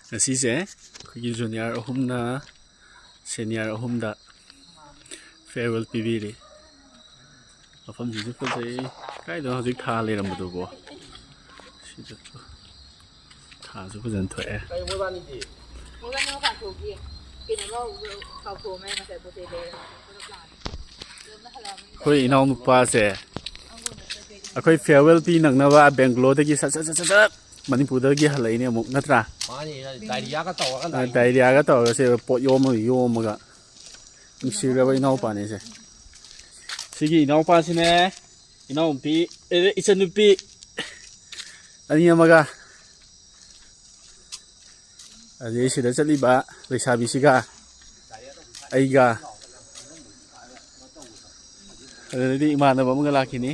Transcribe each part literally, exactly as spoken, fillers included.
ꯉꯁꯤꯁꯦ ꯑꯩꯈꯣꯏꯒꯤ ꯖꯨꯅꯤꯌꯔ ꯑꯍꯨꯝꯅ ꯁꯦꯅꯤꯌꯔ ꯑꯍꯨꯝꯗ farewell ꯄꯤꯕꯤꯔꯤ꯫ ꯃꯐꯝꯁꯤꯁꯨ ꯐꯖꯩ꯫ ꯀꯥꯏꯗꯅꯣ ꯍꯧꯖꯤꯛ ꯊꯥ ꯂꯩꯔꯝꯕꯗꯨꯕꯣ? ꯁꯤꯗ ꯊꯥꯁꯨ ꯐꯖꯅ ꯊꯣꯛꯑꯦ꯫ ꯃꯣꯏꯕꯥꯅꯤ ꯃꯄꯥꯟ ꯊꯣꯛꯈꯤ꯫ ꯀꯩꯅꯣ ꯂꯧ-, ꯀꯥꯎꯊꯣꯛꯑꯝꯃꯦ ꯉꯁꯥꯏ ꯄꯣꯠ ꯆꯩ ꯂꯩꯔꯒ ꯄꯨꯂꯞ ꯂꯥꯛꯑꯅꯤ꯫ ꯑꯗꯨꯝꯅ ꯍꯜꯂꯛꯑꯕꯅꯤꯗ꯫ ꯑꯩꯈꯣꯏ ꯏꯅꯥꯎꯅꯨꯄꯥꯁꯦ ꯑꯩꯈꯣꯏ farewell ꯄꯤ ꯅꯪꯅꯕ ꯕꯦꯡꯒ꯭ꯂꯣꯔꯗꯒꯤ ꯁꯠ ꯁꯠ ꯁꯠ ꯁꯠ ꯁꯠ ꯃꯅꯤꯄꯨꯔꯗꯒꯤ ꯍꯜꯂꯛꯏꯅꯦ ꯑꯃꯨꯛ, ꯅꯠꯇ꯭ꯔꯥ? ꯃꯥꯅꯤ, ꯗꯥꯏꯔꯤꯌꯥꯒ ꯇꯧꯔꯒ ꯂꯥꯛꯏꯅꯤ꯫ ꯗꯥꯏꯔꯤꯌꯥꯒ ꯇꯧꯔꯒ ꯁꯦ ꯄꯣꯠ ꯌꯣꯝꯃꯒ ꯌꯣꯝꯃꯒ꯫ ꯅꯨꯡꯁꯤꯔꯕ ꯏꯅꯥꯎꯄꯥꯅꯤꯁꯦ꯫ ꯁꯤꯒꯤ ꯏꯅꯥꯎꯄꯥꯁꯤꯅꯦ, ꯏꯅꯥꯎꯄꯤ, ꯑꯦ, ꯏꯆꯟꯅꯨꯄꯤ ꯑꯅꯤ ꯑꯃꯒ, ꯑꯗꯩ ꯁꯤꯗ ꯆꯠꯂꯤꯕ ꯂꯩꯁꯥꯕꯤꯁꯤꯒ ꯑꯩꯒ, ꯑꯗꯨꯗꯩꯗꯤ ꯏꯃꯥꯟꯅꯕ ꯑꯃꯒ ꯂꯥꯛꯈꯤꯅꯤ꯫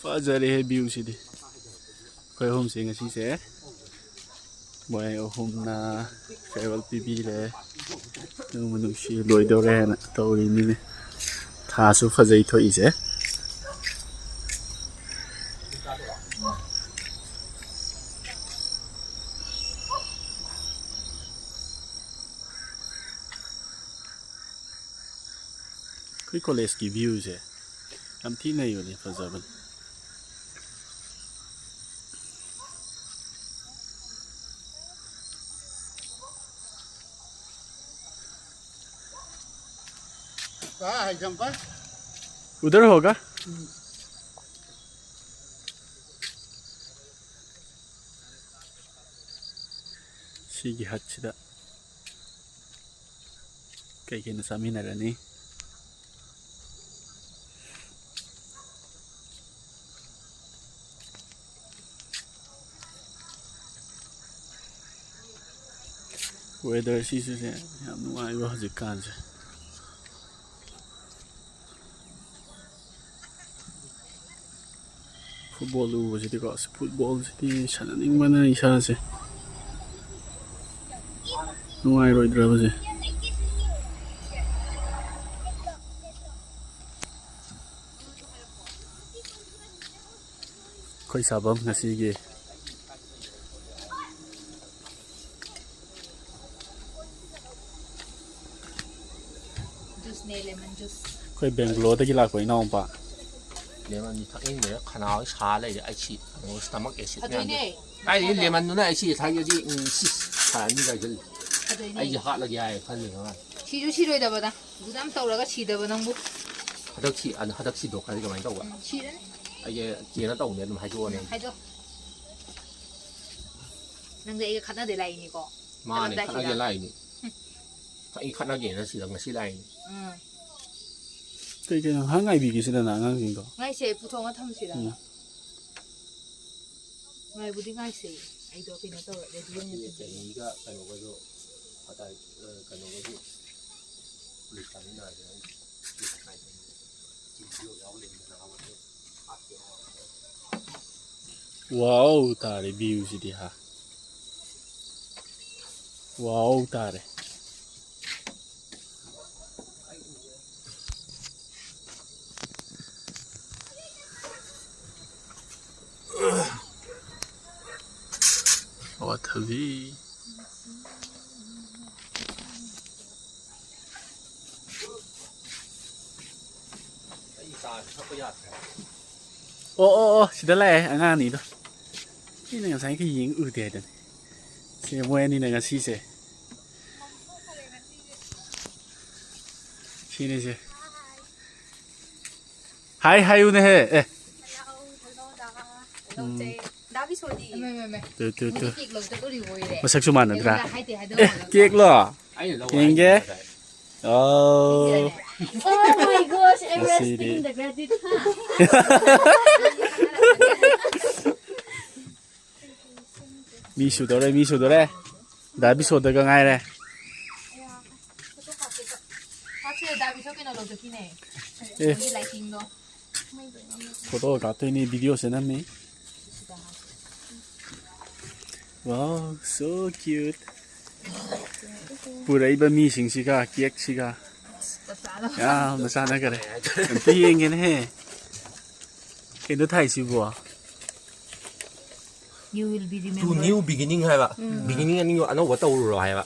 ꯐꯖꯔꯦꯍꯦ view ꯁꯤꯗꯤ꯫ ꯑꯩꯈꯣꯏ ꯑꯍꯨꯝꯁꯦ ꯉꯁꯤꯁꯦ ꯃꯣꯏ ꯑꯍꯨꯝꯅ farewell ꯄꯤꯕꯤꯔꯦ꯫ ꯅꯨꯡꯕꯨ ꯅꯨꯡꯁꯤ ꯂꯣꯏꯗꯧꯔꯦꯅ ꯇꯧꯔꯤꯅꯤꯅꯦ꯫ ꯊꯥꯁꯨ ꯐꯖꯩ ꯊꯣꯛꯏꯁꯦ꯫ ꯑꯩꯈꯣꯏ ꯀꯣꯂꯦꯖꯀꯤ view ꯁꯦ ꯌꯥꯝ ꯊꯤ ꯅꯩꯕꯅꯦ, ꯐꯖꯕꯅꯦ꯫ कहाँ है जंपर? उधर होगा। ꯁꯤꯒꯤ ꯍꯠꯁꯤꯗ ꯀꯩ ꯀꯩꯅꯣ ꯆꯥꯃꯤꯟꯅꯔꯅꯤ꯫ Weather ꯁꯤꯁꯨꯅꯦ ꯌꯥꯝ ꯅꯨꯡꯉꯥꯏꯕ ꯍꯧꯖꯤꯛꯀꯥꯟꯁꯦ꯫ Football ꯎꯕꯁꯤꯗꯤꯀꯣ, ꯑꯁ, football ꯁꯤꯗꯤ ꯁꯥꯟꯅꯅꯤꯡꯕꯅ ꯏꯁꯥꯁꯦ ꯅꯨꯡꯉꯥꯏꯔꯣꯏꯗ꯭ꯔꯕꯁꯦ꯫ ꯑꯩꯈꯣꯏ ꯁꯥꯐꯝ ꯉꯁꯤꯒꯤ ꯑꯩꯈꯣꯏ ꯕꯦꯡꯒ꯭ꯂꯣꯔꯗꯒꯤ ꯂꯥꯛꯄ ꯏꯅꯥꯎꯄꯥ꯫ ꯂꯦꯃꯟꯗꯤ ꯊꯛꯅꯤꯡꯗ꯭ꯔꯦ, ꯈꯅꯥꯎ ꯁꯥ ꯂꯩꯔꯦ꯫ ꯑꯩ ꯁꯤ ꯀꯩꯅꯣ ꯁ꯭ꯇꯃꯛ ꯑꯦꯁꯤꯠ ꯃꯌꯥꯝꯗꯣ꯫ ꯑꯗꯨꯏꯅꯦ꯫ ꯀꯥꯏꯗꯒꯤ ꯂꯦꯃꯟꯗꯨꯅ ꯑꯩ ꯁꯤ ꯊꯛꯑꯗꯤ, ꯎꯝ, ꯁꯤ ꯁꯥꯔꯅꯤ ꯀꯥꯏꯁꯤꯜꯂꯤ꯫ ꯑꯗꯨꯏꯅꯦ꯫ ꯑꯩꯁꯦ ꯍꯥꯠꯂꯒꯦ ꯍꯥꯏ ꯈꯜꯂꯤꯅꯦ ꯃꯥꯅ꯫ ꯁꯤꯁꯨ ꯁꯤꯔꯣꯏꯗꯕꯗ꯫ ꯑꯗꯨꯗ ꯌꯥꯝ ꯇꯧꯔꯒ ꯁꯤꯗꯕ ꯅꯪꯕꯨ꯫ ꯍꯟꯗꯛ ꯁꯤ-, ꯍꯟꯗꯛ ꯁꯤꯗꯣꯛꯈ꯭ꯔꯗꯤ ꯀꯃꯥꯏꯅ ꯇꯧꯕ? ꯎꯝ, ꯁꯤꯔꯅꯤ꯫ ꯑꯩꯁꯦ ꯆꯦꯅ ꯇꯧꯕꯅꯦ ꯑꯗꯨꯝ ꯍꯥꯏꯗꯣꯛꯑꯅꯦ꯫ ꯎꯝ, ꯍꯥꯏꯗꯣ꯫ ꯅꯪꯗꯤ ꯑꯩꯒ ꯈꯠꯅꯗꯦ ꯂꯥꯛꯏꯅꯤꯀꯣ? ꯃꯥꯅꯦ, ꯆꯠꯂꯝꯗꯥꯏꯁꯤꯗ꯫ ꯈꯠꯅꯒꯦ ꯂꯥꯛꯏꯅꯤ꯫ ꯎꯝ꯫ ꯑꯩ ꯈꯠꯅꯒꯦꯅ ꯁꯤꯗ ꯉꯁꯤ ꯂꯥꯛꯏꯅꯤ꯫ ꯎꯝ꯫ ꯀꯩ ꯀꯩꯅꯣ ꯉꯥꯏꯍꯥꯛ ꯉꯥꯏꯕꯤꯒꯦꯁꯤꯗꯅ ꯑꯉꯥꯡꯁꯤꯡꯗꯣ꯫ ꯉꯥꯏꯁꯦ, ꯄꯨꯊꯣꯛꯑ ꯊꯝꯁꯤꯔ? ꯎꯝ꯫ ꯉꯥꯏꯕꯨꯗꯤ ꯉꯥꯏꯁꯦ꯫ ꯑꯩꯗꯣ ꯀꯩꯅꯣ ꯇꯧꯔ, ready ꯑꯣꯏꯅ ꯊꯝꯖꯤꯜꯂꯦ꯫ ꯆꯦꯅꯤꯒ ꯀꯩꯅꯣꯒꯁꯨ ꯍꯥꯏꯇꯥꯔꯦ, ꯑ, ꯀꯩꯅꯣꯒꯁꯨ ꯄꯨꯂꯤꯁ ꯀꯥꯃꯤꯟꯅꯔꯁꯦ ꯍꯥꯏꯅ ꯆꯦ ꯇꯪꯈꯥꯏ ꯇꯪꯈꯥꯏ꯫ ꯆꯦ ꯚꯤꯗꯤꯑꯣ ꯌꯥꯎ ꯂꯩꯔꯝꯗꯅ ꯑꯃꯁꯨ ꯍꯥꯠꯀꯦ ꯍꯥꯏꯔꯒ꯫ ꯋꯥꯎ ꯇꯥꯔꯦ view ꯁꯤꯗꯤ ꯍꯥ꯫ ꯋꯥꯎ ꯇꯥꯔꯦ꯫ ꯑꯋꯥꯊꯕꯤ꯫ ꯑꯩ ꯆꯥꯁꯦ ꯊꯛꯄ ꯌꯥꯗ꯭ꯔꯦ꯫ ꯑꯣ, ꯑꯣ, ꯑꯣ, ꯁꯤꯗ ꯂꯥꯛꯑꯦ ꯑꯉꯥꯡ ꯑꯅꯤꯗꯣ꯫ ꯑꯩꯅ ꯉꯁꯥꯏꯈꯩ ꯌꯦꯡ ꯎꯗꯦ ꯍꯥꯏꯗꯅ꯫ ꯁꯤ ꯃꯣꯏ ꯑꯅꯤꯅ ꯉꯁꯤꯁꯦ꯫ ꯁꯤꯅꯤꯁꯦ꯫ ꯍꯥꯏ ꯍꯥꯏꯌꯨꯅꯦꯍꯦ꯫ ꯑꯦ꯫ ꯎꯝ꯫ ꯗꯥ ꯕꯤꯁꯣꯗꯤ꯫ ꯏꯃꯥꯏ, ꯏꯃꯥꯏ, ꯏꯃꯥꯏ꯫ Two, two, two. ꯃꯣꯏꯗꯤ ꯀꯦꯛ ꯂꯧ ꯆꯠꯂꯨꯔꯤꯕ ꯑꯣꯏꯔꯦ꯫ ꯃꯁꯛꯁꯨ ꯃꯥꯟꯅꯗ꯭ꯔꯥ? ꯑꯩꯉꯣꯟꯗ ꯍꯥꯏꯗꯦ ꯍꯥꯏꯗꯣꯛꯑꯝꯃꯒ꯫ ꯀꯦꯛꯂꯣ? ꯑꯩꯅ ꯂꯧ ꯌꯦꯡꯒꯦ꯫ ꯍꯥꯏꯗꯦ꯫ ꯑꯣ꯫ Oh my gosh, ꯉꯁꯤꯗꯤ꯫ Everesting the gratitude, ꯍꯥ? ꯃꯤ ꯁꯨꯗꯣꯔꯦ, ꯃꯤ ꯁꯨꯗꯣꯔꯦ꯫ ꯗꯥ ꯕꯤꯁꯣꯗꯒ ꯉꯥꯏꯔꯦ꯫ ꯐꯥꯛꯁꯦ ꯗꯥ ꯕꯤꯁꯣ ꯀꯩꯅꯣ ꯂꯧꯊꯣꯛꯈꯤꯅꯦ꯫ ꯑꯦ꯫ ꯃꯣꯏꯒꯤ lighting ꯗꯣ꯫ Photo ꯀꯥꯞꯇꯣꯏꯅꯤ, video ꯁꯦ ꯅꯝꯃꯤ꯫ Wow, so cute. ꯄꯨꯔꯛꯏꯕ ꯃꯤꯁꯤꯡꯁꯤꯒ, cake ꯁꯤꯒ꯫ ꯆꯞ ꯆꯥꯅ꯫ ꯌꯥꯝꯅ ꯆꯥꯟꯅꯈꯔꯦ꯫ ꯑꯝꯇ ꯌꯦꯡꯒꯦꯅꯦꯍꯦ꯫ ꯀꯩꯅꯣ ꯊꯥꯏꯁꯤꯕꯣ? You will be To remembered. New beginning ꯍꯥꯏꯕ꯫ ꯎꯝ꯫ Beginning ꯑꯅꯤ ꯑꯅꯧꯕ ꯇꯧꯔꯨꯔꯣ ꯍꯥꯏꯕ꯫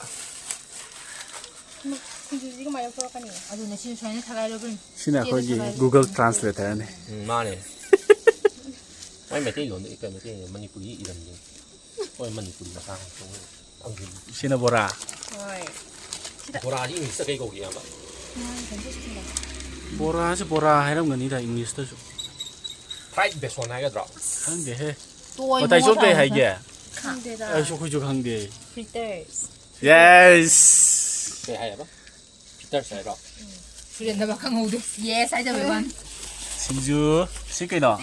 ꯁꯤꯡꯖꯨꯁꯤ ꯀꯃꯥꯏꯅ ꯄꯨꯔꯛꯀꯅꯤ? ꯑꯗꯨꯅ ꯁꯤꯅ ꯁꯨꯃꯥꯏꯅ ꯊꯒꯥꯏꯔꯣ ꯀꯩꯅꯣ꯫ ꯁꯤꯅ ꯑꯩꯈꯣꯏꯒꯤ Google Translator-ꯅꯤ꯫ ꯎꯝ, ꯃꯥꯅꯦ꯫ ꯃꯣꯏ ꯃꯩꯇꯩꯂꯣꯟꯗ ꯏ-, ꯀꯩ ꯃꯩꯇꯩ ꯃꯅꯤꯄꯨꯔꯤ ꯏꯔꯝꯅꯤ꯫ ꯍꯣꯏ, ꯃꯅꯤꯄꯨꯔꯤ ꯃꯆꯥ ꯉꯥꯛꯇꯅꯤ꯫ ꯈꯪꯗꯦ꯫ ꯁꯤꯅ ꯕꯣꯔꯥ꯫ ꯍꯣꯏ. ꯕꯣꯔꯥꯁꯤ ꯏꯪꯂꯤꯁꯇ ꯀꯩ ꯀꯧꯒꯦ, ꯏꯌꯥꯝꯕ? ꯉꯥꯒꯤ ꯀꯟꯐ꯭ꯌꯨꯁ ꯈꯔ. ꯕꯣꯔꯥꯁꯦ ꯕꯣꯔꯥ ꯍꯥꯏꯔꯝꯒꯅꯤꯗ ꯏꯪꯂꯤꯁꯇꯁꯨ꯫ Fried ꯕꯦꯁꯣꯟ ꯍꯥꯏꯒꯗ꯭ꯔꯣ? ꯈꯪꯗꯦꯍꯦ꯫ ꯇꯣꯏ ꯃꯇꯥꯏ ꯆꯣꯞ ꯀꯩ ꯍꯥꯏꯒꯦ? ꯈꯪꯗꯦꯗ. ꯑꯩꯁꯨ ꯑꯩꯈꯣꯏꯁꯨ ꯈꯪꯗꯦ꯫ Fritters. Yes. ꯀꯩ ꯍꯥꯏꯌꯦꯕ? Fritters ꯍꯥꯏꯔꯣ? ꯐ꯭ꯔꯦꯟꯗ ꯈꯪꯍꯧꯗꯦ꯫ Yes ꯍꯥꯏꯗꯕꯩ ꯋꯥꯅꯤ꯫ ꯁꯤꯡꯖꯨ꯫ ꯁꯤ ꯀꯩꯅꯣ?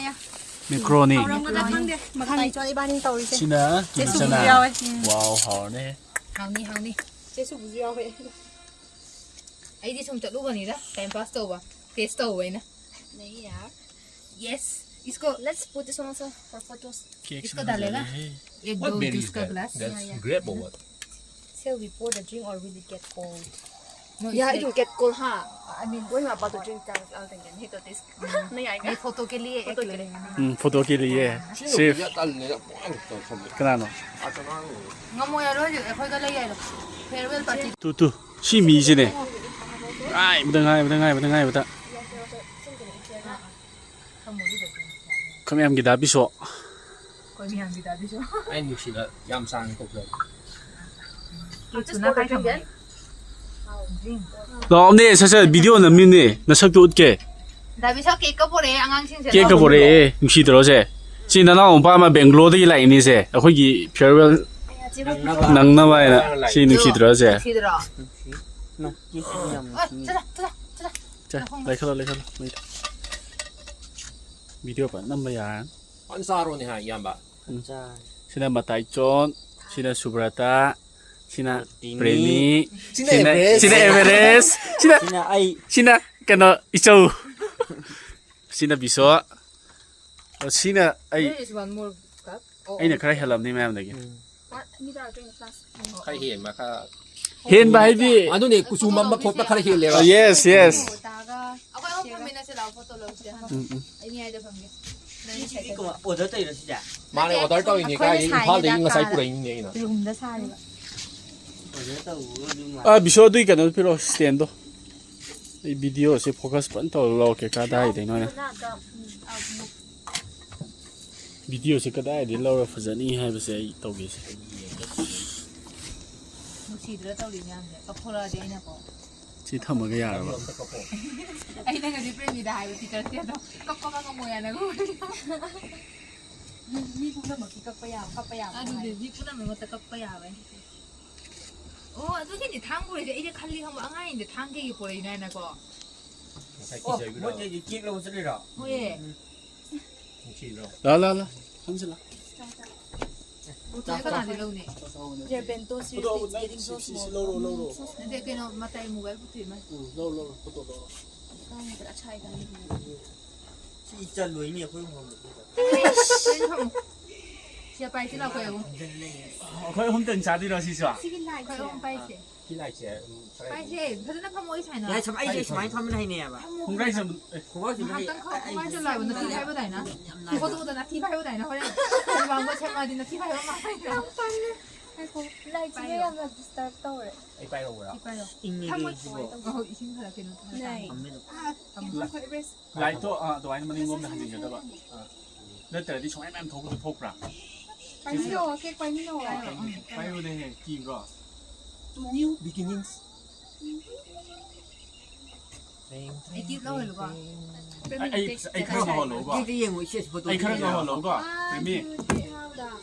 Macaroni. ꯍꯥꯎꯔꯝꯒꯗ꯭ꯔꯥ ꯈꯪꯗꯦ. ꯃꯈꯥꯏ ꯆꯣ ꯏꯕꯥꯅꯤ ꯇꯧꯔꯤꯁꯦ. ꯁꯤꯅ ꯀꯤꯂꯤ ꯆꯅꯥ꯫ ꯌꯥꯎꯋꯦ. Wow, ꯍꯥꯎꯔꯅꯤ꯫ ꯍꯥꯎꯅꯤ ꯍꯥꯎꯅꯤ꯫ ꯆꯦꯁꯨꯕꯨꯁꯨ ꯌꯥꯎꯋꯦ. ꯑꯩꯗꯤ ꯁꯨꯝ ꯆꯠꯂꯨꯕꯅꯤꯗ, time pass ꯇꯧꯕ, taste ꯇꯧꯕ ꯑꯩꯅ꯫ ꯅꯩ ꯌꯥꯔ. Yes. इसको Let's put this one also for photos. Cake इसको डालेगा? एक दो जूस का glass. That's grape or what? Shall we pour the drink or will it get cold? No, Yeah, it's it will get cold, huh? I mean, when we're about to drink, I'll, I'll drink it. Hit this. नहीं आएगा. ये photo के लिए एक photo के लेंगे ना। ꯎꯝ, photo ꯀꯤꯂꯤꯌꯦ꯫ ꯁꯤꯅ Safe. ꯌꯥꯝ ꯇꯜꯂꯦꯗ, ꯄꯨꯡꯍꯥꯡ ꯇꯧꯁꯜꯂꯦ꯫ ꯀꯅꯥꯅꯣ? ꯑꯥ, ꯆꯅꯥꯡ ꯂꯣꯏꯔꯦ꯫ ꯉꯝꯃꯣꯏ, ꯌꯥꯔꯣꯏ ꯍꯧꯖꯤꯛ ꯑꯩꯈꯣꯏꯗ ꯂꯩ ꯌꯥꯏꯗꯣ꯫ Farewell party. Two two. ꯁꯤ ꯃꯤꯁꯤꯅꯦ꯫ ꯉꯥꯏꯕꯗ ꯉꯥꯏꯕꯗ ꯉꯥꯏꯕꯗ ꯉꯥꯏꯕꯗ꯫ ꯑꯩꯈꯣꯏ ꯃꯌꯥꯝꯒꯤ ꯗꯥ ꯕꯤꯁꯣ꯫ ꯑꯩꯈꯣꯏ ꯃꯌꯥꯝꯒꯤ ꯗꯥ ꯕꯤꯁꯣ꯫ ꯑꯩ ꯅꯨꯡꯁꯤꯅ ꯌꯥꯝ ꯁꯥꯡꯅ ꯀꯧꯖꯔꯦ꯫ ꯀꯦꯛꯇꯨꯅ ꯀꯥꯏ ꯊꯝꯃꯒꯦ? ꯂꯥꯛꯑꯣꯅꯦ, ꯁꯠ ꯁꯠ video ꯅꯝꯃꯤꯅꯦ, ꯅꯁꯛꯇꯨ ꯎꯠꯀꯦ꯫ ꯗꯥ ꯕꯤꯁꯣ ꯀꯦꯛꯀ ꯄꯣꯔꯛꯑꯦ ꯑꯉꯥꯡꯁꯤꯡꯁꯦ꯫ ꯀꯦꯛꯀ ꯄꯣꯔꯛꯑꯦ, ꯅꯨꯡꯁꯤꯗ꯭ꯔꯣ ꯁꯦ? ꯁꯤ ꯅꯅꯥꯎ ꯅꯨꯄꯥ ꯑꯃ ꯕꯦꯡꯒ꯭ꯂꯣꯔꯗꯒꯤ ꯂꯥꯛꯏꯅꯦ ꯁꯦ, ꯑꯩꯈꯣꯏꯒꯤ farewell ꯅꯪꯅꯕ ꯍꯥꯏꯅ꯫ ꯁꯤ ꯅꯨꯡꯁꯤꯗ꯭ꯔꯣ ꯁꯦ? ꯅꯨꯡꯁꯤꯗ꯭ꯔꯣ? ꯅꯨꯡꯁꯤ, ꯌꯥꯝ ꯑ, ꯅꯨꯡꯁꯤ꯫ ꯆꯠꯂꯣ, ꯆꯠꯂꯣ, ꯆꯠꯂꯣ꯫ ꯁꯦ, ꯂꯩꯈꯠꯂꯣ, ꯂꯩꯈꯠꯂꯣ, ꯃꯩꯗꯣ꯫ Video ꯐꯖꯅ ꯅꯝꯕ ꯌꯥꯔꯅꯤ꯫ ꯐꯖꯅ ꯆꯥꯔꯣꯅꯦ ꯍꯥ, ꯏꯌꯥꯝꯕ꯫ ꯆꯥꯔꯦ꯫ ꯁꯤꯅ ꯃꯇꯥꯏꯆꯣꯟ, ꯁꯤꯅ ꯁꯨꯕ꯭ꯔꯇꯥ, ꯁꯤꯅ ꯄ꯭ꯔꯦꯃꯤ꯫ ꯄ꯭ꯔꯦꯃꯤ, ꯁꯤꯅ ꯑꯦꯚꯔꯦꯁ꯫ ꯁꯤꯅ ꯑꯦꯚꯔꯦꯁ, ꯁꯤꯅ, ꯁꯤꯅ ꯑꯩ꯫ ꯁꯤꯅ ꯀꯩꯅꯣ, ꯏꯆꯧ, ꯁꯤꯅ ꯕꯤꯁꯣ, ꯑꯣ, ꯁꯤꯅ ꯑꯩ, There is one more cup. Oh, ꯑꯩꯅ oh. ꯈꯔ ꯍꯦꯜꯂꯝꯅꯤ ꯃꯌꯥꯝꯗꯒꯤ꯫ What? Need our drink flask. ꯈꯔ ꯍꯦꯟꯕ ꯈꯔ꯫ ꯍꯦꯟꯕ ꯍꯥꯏꯗꯤ? ꯑꯗꯨꯅꯦ, ꯀꯨꯆꯨ ꯃꯝꯕ ꯈꯣꯠꯄ ꯈꯔ ꯍꯦꯜꯂꯦꯕ꯫ ꯑꯣ, yes, yes. ꯇꯥꯒ. ꯑꯩꯈꯣꯏ ꯑꯍꯨꯝ ꯐꯝꯃꯤꯟꯅꯁꯦ ꯂꯥꯛꯑꯣ, photo ꯂꯧꯁꯦ ꯍꯥꯟꯅ꯫ ꯎꯝ, ꯎꯝ꯫ ꯑꯩ ꯃꯌꯥꯏꯗ ꯐꯝꯒꯦ꯫ ꯁꯤꯗꯤ ꯀꯃꯥꯏ-, order ꯇꯧꯔꯤꯔꯣ ꯁꯤꯁꯦ? ꯃꯥꯅꯦ, order ꯇꯧꯔꯤꯅꯦ꯫ ꯑꯩꯈꯣꯏꯅ ꯀꯥꯏꯗꯩ ꯏꯝꯐꯥꯜꯗꯒꯤ ꯁꯥꯏꯅꯦ ꯉꯁꯥꯏ ꯀꯥꯗ꯫ ꯄꯨꯔꯛꯏꯅꯦ ꯑꯩꯅ꯫ Roomꯗ ꯁꯥꯔꯤꯕ. ꯑꯥ, ꯕꯤꯁꯣ, ꯑꯗꯨꯏ ꯀꯩꯅꯣꯗꯣ ꯄꯤꯔꯛꯑꯣ, stand-ꯗꯣ꯫ ꯑꯩ video-ꯁꯦ focus ꯐꯖꯅ ꯇꯧꯔ ꯂꯧꯔꯛꯀꯦ, ꯀꯗꯥꯏꯗꯩꯅꯣ ꯍꯥꯏꯅ꯫ Video-ꯁꯦ ꯀꯗꯥꯏꯗꯩ ꯂꯧꯔ ꯐꯖꯅꯤ ꯍꯥꯏꯕꯁꯦ ꯑꯩ ꯇꯧꯒꯦꯁꯦ꯫ ꯅꯨꯡꯁꯤꯗ꯭ꯔꯥ ꯇꯧꯔꯤ ꯃꯌꯥꯝꯁꯦ? ꯀꯞꯊꯣꯔꯛꯑꯗꯤ ꯑꯩꯅꯀꯣ꯫ ꯁꯤ ꯊꯝꯃꯒ ꯌꯥꯔꯕ? ꯑꯩꯅ ꯉꯁꯤ ꯄ꯭ꯔꯦꯃꯤꯗ ꯍꯥꯏꯕ, ꯇꯤꯆꯔꯁꯇꯦꯗꯣ ꯀꯞꯄꯒ ꯉꯝꯃꯣꯏ ꯍꯥꯏꯅ ꯉꯝꯃꯣꯏ꯫ ꯃꯤ ꯄꯨꯝꯅꯃꯛꯀꯤ ꯀꯞꯄ ꯌꯥꯕ, ꯀꯞꯄ ꯌꯥꯕ ꯑꯗꯨꯗꯤ ꯍꯥꯏ꯫ ꯃꯤ ꯄꯨꯝꯅꯃꯛꯇ ꯀꯞꯄ ꯌꯥꯕ ꯍꯥꯏꯅ꯫ ꯑꯣ, ꯑꯗꯨꯒꯤꯅꯦ ꯊꯥꯡ ꯄꯨꯔꯛꯏꯁꯦ꯫ ꯑꯩꯅ ꯈꯜꯂꯤ ꯈꯪꯕ, ꯑꯉꯥꯡꯁꯤꯡꯁꯦ ꯊꯥꯡ ꯀꯩꯒꯤ ꯄꯣꯔꯛꯏꯅꯣ ꯍꯥꯏꯅꯀꯣ꯫ ꯉꯁꯥꯏ ꯑꯣ, ꯀꯤꯖꯕꯤꯗꯣ꯫ ꯃꯣꯏ ꯀꯩꯒꯤ cake ꯂꯧꯕ ꯆꯠꯂꯤꯔꯣ? ꯍꯣꯏꯌꯦ꯫ ꯎꯝ꯫ ꯅꯨꯡꯁꯤꯗ꯭ꯔꯣ? ꯂꯥ, ꯂꯥ, ꯂꯥ꯫ ꯐꯝꯁꯤꯜꯂꯣ꯫ ꯄꯨꯊꯣꯛꯑꯦ, ꯀꯅꯥꯗꯤ ꯂꯧꯅꯤ? ꯆꯥꯎ, ꯆꯥꯎ, ꯅꯠꯇꯦ꯫ Your bento ꯁꯤ, ꯁꯤ, ꯁꯤ ꯂꯧꯔꯣ, ꯂꯧꯔꯣ꯫ ꯅꯠꯇꯦ, ꯀꯩꯅꯣ, ꯃꯇꯥꯏ ꯑꯃꯨꯕ ꯍꯥꯏꯕ ꯄꯨꯊꯣꯛꯏ ꯃꯥ꯫ ꯎꯝ, ꯂꯧꯔꯣ, ꯂꯧꯔꯣ, ꯐꯣꯇꯣ ꯂꯧꯔꯣ꯫ ꯁꯤ ꯆꯜꯂꯣꯏꯅꯦ ꯑꯩꯈꯣꯏ ꯃꯐꯝꯗ꯫ ꯁꯤ ꯄꯥꯏꯁꯤ ꯂꯥꯛꯑꯣ, ꯑꯩꯈꯣꯏ ꯑꯍꯨꯝ꯫ ꯑꯩꯈꯣꯏ ꯑꯍꯨꯝꯇꯪ ꯆꯥꯗꯣꯏꯔꯣ ꯁꯤꯁꯨ? ꯁꯤꯒꯤ ꯂꯥꯏꯁꯦ꯫ ꯑꯩꯈꯣꯏ ꯑꯍꯨꯝ ꯄꯥꯏꯁꯦ꯫ ꯁꯤ ꯂꯥꯏꯁꯦ, ꯎꯝ, ꯈꯔ ꯄꯥꯏꯁꯦ, ꯐꯖꯅ ꯐꯝꯃꯣ, ꯑꯩ ꯁꯨꯃꯥꯏꯅ꯫ ꯌꯥꯏ, ꯁꯨꯝ ꯑꯩꯁꯦ ꯁꯨꯃꯥꯏꯅ ꯐꯝꯕꯅ ꯍꯩꯅꯩꯌꯦꯕ꯫ ꯈꯣꯡꯒ꯭ꯔꯥꯏꯁꯦ ꯑꯃꯨꯛ, ꯑꯦ꯫ ꯈꯣꯡꯒ꯭ꯔꯥꯏꯁꯦ ꯑꯃꯨꯛ ꯉꯥꯏꯍꯥꯛꯇꯪ ꯈꯔ ꯈꯣꯡꯒ꯭ꯔꯥꯏꯁꯦ ꯂꯥꯛꯑꯣ, ꯅꯊꯤ ꯐꯥꯏꯕ ꯇꯥꯏꯅ꯫ ꯌꯥꯝ ꯂꯥꯏ꯫ ꯐꯣꯇꯣꯗ ꯅꯊꯤ ꯐꯥꯏꯕ ꯇꯥꯏꯅ ꯍꯣꯔꯦꯟ꯫ ꯃꯃꯥꯡꯗ ꯁꯦꯝꯃꯛꯑꯗꯤ ꯅꯊꯤ ꯐꯥꯏꯕ ꯃꯥꯜꯂꯦ꯫ ꯌꯥꯝ ꯇꯜꯂꯦ꯫ ꯉꯥꯏꯈꯣ, ꯂꯥꯏꯁꯤꯅ ꯄꯥꯏꯌꯣ꯫ ꯌꯥꯝꯅ disturb ꯇꯧꯔꯦ꯫ ꯑꯩ ꯄꯥꯏꯔꯛꯎꯔꯥ? ꯁꯤ ꯄꯥꯏꯌꯣ꯫ ꯏꯪꯉꯦ ꯊꯝꯃꯣ꯫ ꯀꯩꯅꯣꯁꯤꯕꯣ꯫ ꯑꯧ, ꯏꯁꯤꯡ ꯈꯔ ꯀꯩꯅꯣ ꯈꯔ ꯅꯥꯏ꯫ ꯊꯝꯃꯦ ꯑꯗꯨꯝ꯫ ꯑꯥ, ꯊꯝꯃꯣ꯫ ꯂꯥꯏꯠꯇꯣ, ꯑꯥ, ꯑꯗꯨꯃꯥꯏꯅ ꯃꯅꯤꯡꯂꯣꯝꯗ ꯍꯟꯖꯤꯟꯒꯗꯕ꯫ ꯑꯥ꯫ ꯅꯠꯇ꯭ꯔꯗꯤ ꯁꯨꯃꯥꯏꯅ ꯃꯌꯥꯝ ꯊꯣꯛꯄꯗꯣ ꯊꯣꯛꯄ꯭ꯔꯥ? ꯄꯥꯏꯃꯤꯟꯅꯧꯋꯣ, cake ꯄꯥꯏꯃꯤꯟꯅꯧꯋꯣ꯫ ꯄꯥꯏꯌꯣ, ꯎꯝ, ꯄꯥꯏꯌꯣ꯫ ꯄꯥꯏꯌꯨꯅꯦꯍꯦ, ꯀꯤꯕ꯭ꯔꯣ? To new beginnings. ꯑꯩ gift ꯂꯧꯍꯜꯂꯨꯀꯣ꯫ ꯑꯩ, ꯑꯩ, ꯑꯩ ꯈꯔ ꯉꯧꯍꯜꯂꯛꯎꯀꯣ꯫ Cake ꯇ ꯌꯦꯡꯉꯨ, ꯏꯆꯦ, photo ꯑꯩ ꯈꯔ ꯌꯦꯡꯉꯨ꯫ ꯉꯧꯍꯜꯂꯛꯎꯀꯣ, ꯔꯦꯃꯤ꯫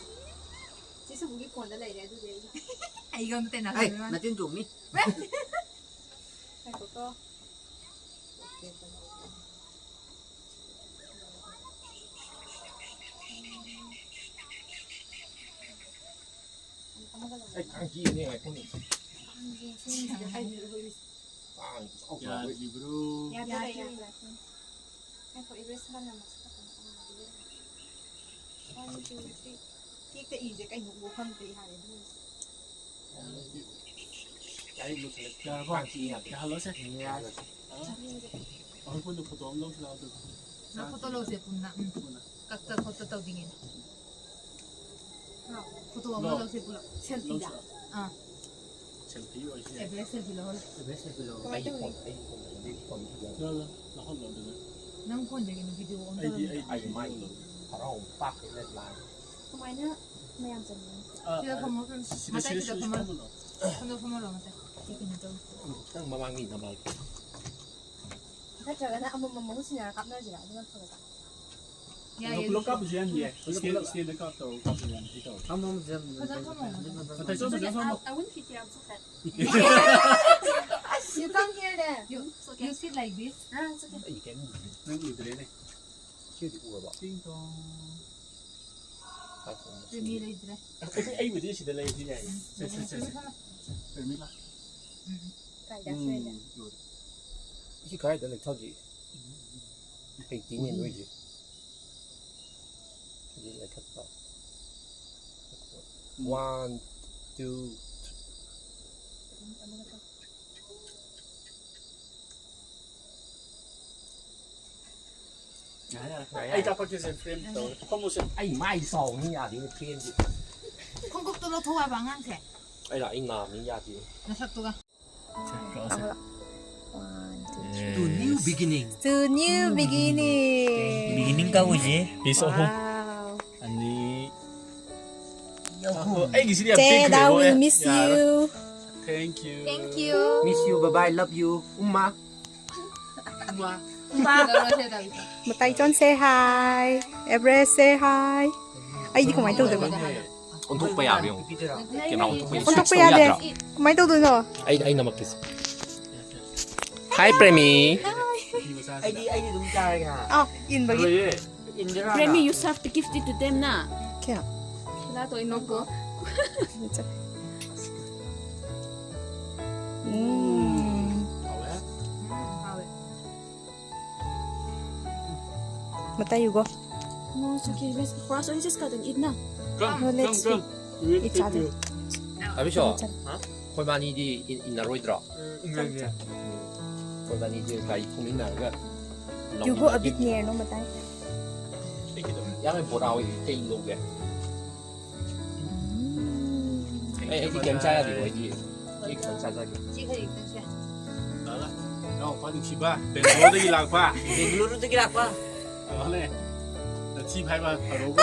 ꯆꯦ ꯁꯨꯕꯨꯒꯤ phone ꯗ ꯂꯩꯔꯦ ꯑꯗꯨꯗꯤ ꯑꯩ꯫ ꯑꯩꯒ ꯑꯝꯇ ꯇꯩꯅ ꯑꯩ, ꯅꯆꯤꯟ ꯆꯨꯝꯃꯤ꯫ ꯉꯥꯏꯈꯣꯀꯣ꯫ ꯑꯩ ꯀꯥꯡ ꯆꯤꯛꯏꯅꯦ, ꯉꯥꯏꯈꯣꯅꯦ꯫ ꯀꯥꯡ ꯆꯥꯎ ꯆꯥꯎꯕ꯫ ꯌꯥꯗ꯭ꯔꯤꯕ꯭ꯔꯣ? ꯌꯥꯗ꯭ꯔꯦ, ꯌꯥꯗ꯭ꯔꯦ꯫ ꯉꯥꯏꯈꯣ, eraser ꯅꯝꯃꯁꯤ꯫ One, two, three꯫ Cake ꯇ ꯏꯁꯦ ꯀꯩꯅꯣ ꯎꯕ ꯐꯪꯗ꯭ꯔꯦ ꯍꯥꯏꯔꯦ ꯑꯗꯨ꯫ ꯌꯥꯔꯕꯣ? ꯌꯥꯍꯜꯂꯣꯁꯦ꯫ ꯑꯩꯈꯣꯏ ꯄꯨꯟꯅ photo ꯑꯃ ꯂꯧꯁꯤ ꯂꯥꯛꯑꯣ ꯑꯗꯨꯗꯤ꯫ ꯅꯪ photo ꯂꯧꯁꯦ ꯄꯨꯟꯅ꯫ ꯎꯝ꯫ ꯄꯨꯟꯅ꯫ ꯀꯛꯇ ꯈꯣꯠꯇ ꯇꯧꯗ꯭ꯔꯤꯉꯩꯗ꯫ Photo ꯑꯃ ꯂꯧ꯫ ꯂꯧꯁꯦ ꯄꯨꯂꯞ꯫ Selfie ꯗ? ꯂꯧꯁꯤ ꯂꯥꯛꯑꯣ꯫ ꯑꯥ꯫ ꯑꯦꯚꯔꯦꯖ ꯁꯦꯜꯐꯤ ꯂꯧꯍꯜꯂꯣ꯫ ꯑꯦꯚꯔꯦꯖ ꯁꯦꯜꯐꯤ ꯂꯧꯍꯜꯂꯣ꯫ ꯀꯃꯥꯏꯅ ꯇꯧꯅꯤ? ꯂꯧꯍꯜꯂꯣ ꯑꯗꯨꯒ꯫ ꯅꯪ ꯐꯣꯟꯗꯒꯤ ꯅꯪ ꯚꯤꯗꯤꯑꯣ ꯑꯣꯟ ꯇꯧꯔꯝꯃꯤꯗꯣ꯫ ꯑꯩ ꯃꯥꯏ ꯍꯔꯥꯎ ꯄꯥꯛ ꯍꯦꯟꯅ ꯂꯥꯡꯉꯦ꯫ ꯀꯃꯥꯏꯅ ꯃꯌꯥꯝ ꯆꯪꯉꯤ? ꯁꯤꯗ ꯐꯝꯃꯣ, ꯐꯝꯃꯣ꯫ ꯁꯤꯗ, ꯃꯇꯥꯏ ꯁꯤꯗ, ꯁꯤꯗ ꯁꯤꯗ ꯐꯝꯃꯣ꯫ ꯐꯝꯃꯣ꯫ ꯁꯣꯝꯗ ꯐꯝꯃꯣ, ꯃꯇꯥꯏ꯫ ꯁꯤ ꯀꯩꯅꯣ ꯇꯧ꯫ ꯅꯪ ꯃꯃꯥꯡꯒꯤ ꯅꯃꯥꯏ꯫ ꯅꯠꯇ꯭ꯔꯒꯅ ꯑꯃꯃꯝ ꯃꯍꯨꯠ ꯁꯤꯟꯅꯔ ꯀꯥꯞꯅꯔꯁꯤꯔꯥ? ꯑꯗꯨꯅ ꯐꯒꯗ꯭ꯔꯥ? ꯌꯥꯏꯌꯦ, ꯄꯨꯂꯞ ꯑꯗꯨꯁꯨ꯫ ꯀꯥꯞꯄꯁꯨ ꯌꯥꯏ, ꯌꯥꯏ꯫ ꯏꯁꯇꯦꯟ, ꯏꯁꯇꯦꯟꯗ ꯀꯥꯞ ꯇꯧꯔꯒ ꯀꯥꯞꯄꯁꯨ ꯌꯥꯏ, ꯑꯩ ꯇꯧꯔꯒꯦ꯫ ꯐꯖꯅ ꯐꯝꯃꯣ꯫ ꯃꯇꯥꯏ ꯆꯠꯂꯣ, ꯃꯇꯥꯏ ꯆꯠꯂꯣ꯫ I, I wouldn't fit here, I'm so fat. You come here then. You, you sit like this. Ah, it's okay. ꯑꯩ ꯀꯩꯝ ꯎꯗ꯭ꯔꯦ꯫ ꯅꯪ ꯎꯗ꯭ꯔꯦꯅꯦ꯫ ꯁꯤꯗꯤ ꯎꯔꯕ? ꯇꯤꯡ ꯇꯣꯡ꯫ ꯔꯦꯃꯤ ꯂꯩꯇ꯭ꯔꯦ꯫ ꯑꯩ, ꯑꯩꯕꯨꯗꯤ ꯁꯤꯗ ꯂꯩꯔꯁꯨ ꯌꯥꯏꯌꯦ꯫ ꯁꯦ, ꯁꯦ, ꯁꯦ, ꯁꯦ꯫ ꯔꯦꯃꯤ ꯂꯥꯛ꯫ ꯎꯝ꯫ ꯀꯥꯏꯗ ꯎꯝ, ꯁꯣꯏꯔꯦ? ꯂꯣꯏꯔꯦ꯫ ꯁꯤ ꯀꯥꯏꯗ ꯂꯩꯊꯒꯦ? ꯂꯩꯇꯦꯅꯦ ꯅꯣꯏꯁꯦ꯫ ꯁꯤꯗꯤ ꯂꯩꯊꯠꯄ꯫ ꯎꯝ꯫ One, two, three꯫ ꯑꯩ ꯀꯥꯞꯄꯛꯀꯦꯁꯦ, ꯐ꯭ꯔꯦꯝ ꯇꯧꯔꯦ꯫ ꯐꯝꯃꯨꯁꯦ꯫ ꯑꯩ ꯃꯥꯏ ꯆꯥꯎꯕꯅꯤ ꯌꯥꯗꯦꯅꯦ, ꯐ꯭ꯔꯦꯝꯁꯦ꯫ ꯈꯣꯡꯎꯞꯇꯣ ꯂꯧꯊꯣꯛꯑꯣ ꯍꯥꯏꯕ ꯑꯉꯥꯡꯁꯦ꯫ ꯑꯩ ꯂꯥꯛ-, ꯑꯩ ꯅꯥꯕꯅꯤ ꯌꯥꯗꯦ꯫ ꯅꯁꯛꯇꯨꯒ꯫ ꯁꯦ, ꯀꯛꯑꯣꯁꯦ꯫ One, two, three꯫ To new beginning. To new beginning꯫ Beginning ꯀꯛꯎꯁꯦ꯫ Piece ꯑꯍꯨꯝ꯫ Wow꯫ ꯑꯅꯤ꯫ ꯑꯍꯨꯝ꯫ ꯑꯩꯒꯤꯁꯤꯗꯤ ꯌꯥꯝ ꯄꯤꯛꯈ꯭ꯔꯦ, ꯍꯣꯏ꯫ Dad, I will miss you꯫ Thank you꯫ Thank you꯫ Miss you, bye bye, love you꯫ ꯎꯝꯃ꯫ ꯎꯝꯃ꯫ ꯎꯝꯃ꯫ ꯃꯇꯥꯏ ꯆꯣꯟ say hi꯫ Everest say hi꯫ ꯑꯩꯗꯤ ꯀꯃꯥꯏꯅ ꯇꯧꯗꯣꯏꯕ? ꯑꯣꯟꯊꯣꯛꯄ ꯌꯥꯕ꯭ꯔꯥ ꯌꯦꯡꯉꯨ꯫ ꯀꯦꯃꯦꯔꯥ ꯑꯣꯟꯊꯣꯛꯄ ꯌꯥꯗ꯭ꯔꯣ? ꯑꯣꯟꯊꯣꯛꯄ ꯌꯥꯗꯦ꯫ ꯀꯃꯥꯏꯅ ꯇꯧꯗꯣꯏꯅꯣ? ꯑꯩ, ꯑꯩ ꯅꯝꯃꯛꯀꯦꯁꯦ꯫ Hi, ꯄ꯭ꯔꯦꯃꯤ꯫ ꯑꯩꯗꯤ, ꯑꯩꯗꯤ ꯑꯗꯨꯝ ꯆꯥꯔꯒꯦ ꯍꯥ꯫ ꯑꯥ, ꯏꯟꯕꯒꯤ꯫ ꯂꯣꯏꯔꯦ꯫ Indra? Premi, you serve the gift to them ꯅ꯫ ꯀꯌꯥ? ꯈꯦꯂꯥ ꯇꯣ ꯏꯅꯣꯀꯣ꯫ ꯎꯝ꯫ ꯍꯥꯎꯋꯦ꯫ ꯍꯥꯎꯋꯦ꯫ ꯃꯇꯥꯏ ꯌꯨꯒꯣ꯫ No, it's okay. Let's, for us, let's just cut and eat ꯅ꯫ Come, No, let's come, come. Eat each other꯫ ꯑꯕꯤꯁꯣ, ꯆꯠꯂꯣ, ꯆꯠꯂꯣ꯫ ꯑꯩꯈꯣꯏ ꯕꯥꯅꯤꯗꯤ ꯏꯟ-, ꯏꯟꯅꯔꯣꯏꯗ꯭ꯔꯣ? ꯎꯝ, ꯏꯟꯅꯔꯣꯏ꯫ ꯑꯩꯈꯣꯏ ꯕꯥꯅꯤꯗꯤ ꯒꯥꯔꯤ ꯊꯧꯃꯤꯟꯅꯔꯒ ꯌꯨꯒꯣ ꯑꯕꯤꯠ ꯅꯤꯌꯔ ꯅꯣ ꯃꯇꯥꯏ꯫ ꯌꯥꯔꯣꯏ, ꯕꯣꯔꯥ ꯑꯣꯏ ꯀꯩ ꯂꯧꯒꯦ? ꯑꯩ, ꯑꯩꯗꯤ ꯀꯩꯝ ꯆꯥ ꯌꯥꯗꯦꯀꯣ, ꯑꯩꯗꯤ꯫ ꯑꯩ ꯈꯤꯇꯪ ꯆꯥꯖꯒꯦ꯫ ꯁꯤ ꯈꯖꯤꯛꯇꯪꯁꯦ꯫ ꯏꯅꯥꯎꯄꯥ ꯅꯨꯡꯁꯤꯕ, ꯕꯦꯡꯒ꯭ꯂꯣꯔꯗꯒꯤ ꯂꯥꯛꯄ꯫ ꯕꯦꯡꯒꯂꯨꯔꯨꯗꯒꯤ ꯂꯥꯛꯄ꯫ ꯃꯥꯅꯦ꯫ ꯅꯊꯤ ꯐꯥꯏꯕ ꯇꯧꯔꯣꯀꯣ꯫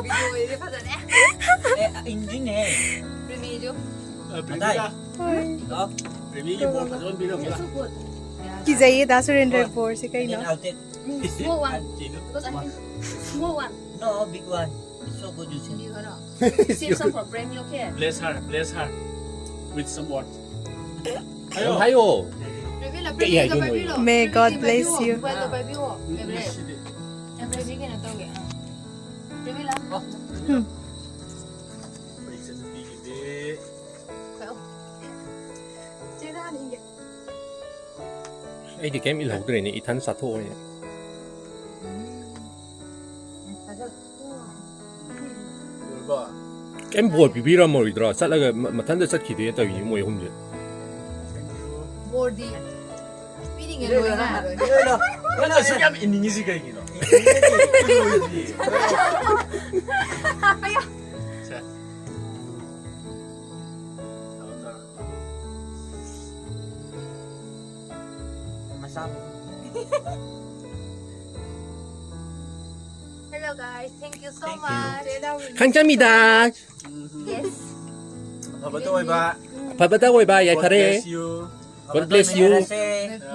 ꯚꯤꯗꯤꯑꯣꯁꯦ ꯐꯖꯅꯦ꯫ ꯑꯦ, ꯏꯪꯗ꯭ꯔꯤꯅꯦ꯫ ꯔꯤꯃꯤꯁꯨ꯫ ꯑ, ꯄ꯭ꯔꯤꯃꯤꯒ꯫ ꯂꯥꯛꯑꯣ꯫ ꯄ꯭ꯔꯤꯃꯤꯒꯤ ꯕꯣꯔ ꯐꯖꯕ ꯄꯤꯔꯝꯒꯦ꯫ ꯀꯤꯖꯩꯌꯦ ꯗꯥ ꯁꯨꯔꯦꯟꯗ꯭ꯔ ꯕꯣꯔꯁꯦ ꯀꯩꯅꯣ? Outed. Small one. Because I think small one. No, big one. It's so good, you see. You know. Save some for Brand, you okay? Bless her, bless her with some word. ꯌꯥꯝ ꯍꯥꯏꯌꯣ꯫ Reveal, ꯀꯩ reveal, ꯍꯥꯏꯗꯣꯏꯅꯣ? reveal. May God Reveal, bless reveal. you. Well, reveal. Reveal. ꯅꯨꯡꯁꯤꯗꯦ꯫ Reveal ꯀꯩꯅꯣ ꯇꯧꯒꯦ꯫ ꯑꯥ. Reveal ꯑꯃ. ꯑꯩ ꯏꯆꯟꯅꯨꯄꯤꯒꯤꯗꯤ꯫ ꯆꯦꯗ ꯍꯥꯟꯅ ꯏꯒꯦ꯫ ꯑꯩꯗꯤ ꯀꯩꯝ ꯏꯜꯍꯧꯗ꯭ꯔꯦꯅꯦ, ꯏꯊꯟ ꯆꯥꯊꯣꯛꯑꯣꯏꯅꯦ꯫ ꯂꯣꯏꯔꯕꯣ? ꯀꯩꯝ ꯕꯣꯔ ꯄꯤꯕꯤꯔꯝꯃꯔꯣꯏꯗ꯭ꯔꯣ? ꯆꯠꯂꯒ ꯃ- ꯃꯊꯟꯇ ꯆꯠꯈꯤꯗꯦ ꯇꯧꯏꯅꯦ ꯃꯣꯏ ꯑꯍꯨꯝꯁꯦ꯫ ꯕꯣꯔꯗꯤ ꯄꯤꯔꯤꯉꯩ ꯂꯣꯏ ꯉꯥꯏꯔꯣꯏ꯫ ꯅꯪꯅ ꯑꯁꯨꯛ ꯌꯥꯝ ꯏꯅꯤꯡꯉꯤꯁꯤ ꯀꯩꯒꯤꯅꯣ? ꯁꯦ꯫ ꯃꯆꯥ꯫ Hello guys, thank you so much. ꯈꯪꯆꯝꯃꯤꯗ꯫ Yes. ꯑꯐꯕꯇ ꯑꯣꯏꯕ꯫ ꯑꯐꯕꯇ ꯑꯣꯏꯕ, ꯌꯥꯏꯐꯔꯦ꯫ God bless you. God bless you꯫ ꯂꯩꯃꯤꯟꯅꯔꯁꯦ꯫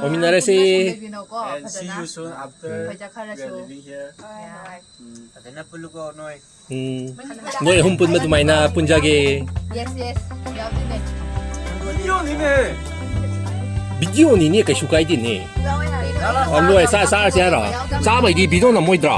ꯑꯣꯏꯃꯤꯟꯅꯔꯁꯤ꯫ ꯂꯩꯃꯤꯟꯅꯧꯀꯣ, And see ꯐꯖꯅ꯫ You soon after ꯑꯩꯈꯣꯏ we ꯆꯠꯈ꯭ꯔꯁꯨ꯫ Are leaving here. Yeah. ꯎꯝ꯫ ꯐꯖꯅ ꯄꯨꯜꯂꯨꯀꯣ ꯅꯣꯏ꯫ ꯎꯝ꯫ ꯅꯣꯏ ꯑꯍꯨꯝ ꯄꯨꯟꯕ ꯑꯗꯨꯃꯥꯏꯅ ꯄꯨꯟꯖꯒꯦ꯫ Yes, yes. ꯌꯥꯎꯗꯣꯏꯅꯦ꯫ ꯚꯤꯗꯤꯑꯣꯅꯤꯅꯦ꯫ ꯚꯤꯗꯤꯑꯣꯅꯤꯅꯦ, ꯀꯩꯁꯨ ꯀꯥꯏꯗꯦꯅꯦ꯫ ꯌꯥꯎꯋꯦ ꯍꯥꯏꯔꯗꯤ ꯑ, ꯂꯣꯏ ꯆꯥ-, ꯆꯥꯔꯁꯦ ꯍꯥꯏꯔꯣ? ꯆꯥꯕꯩꯗꯤ ꯚꯤꯗꯤꯑꯣ ꯅꯝꯃꯣꯏꯗ꯭ꯔꯣ?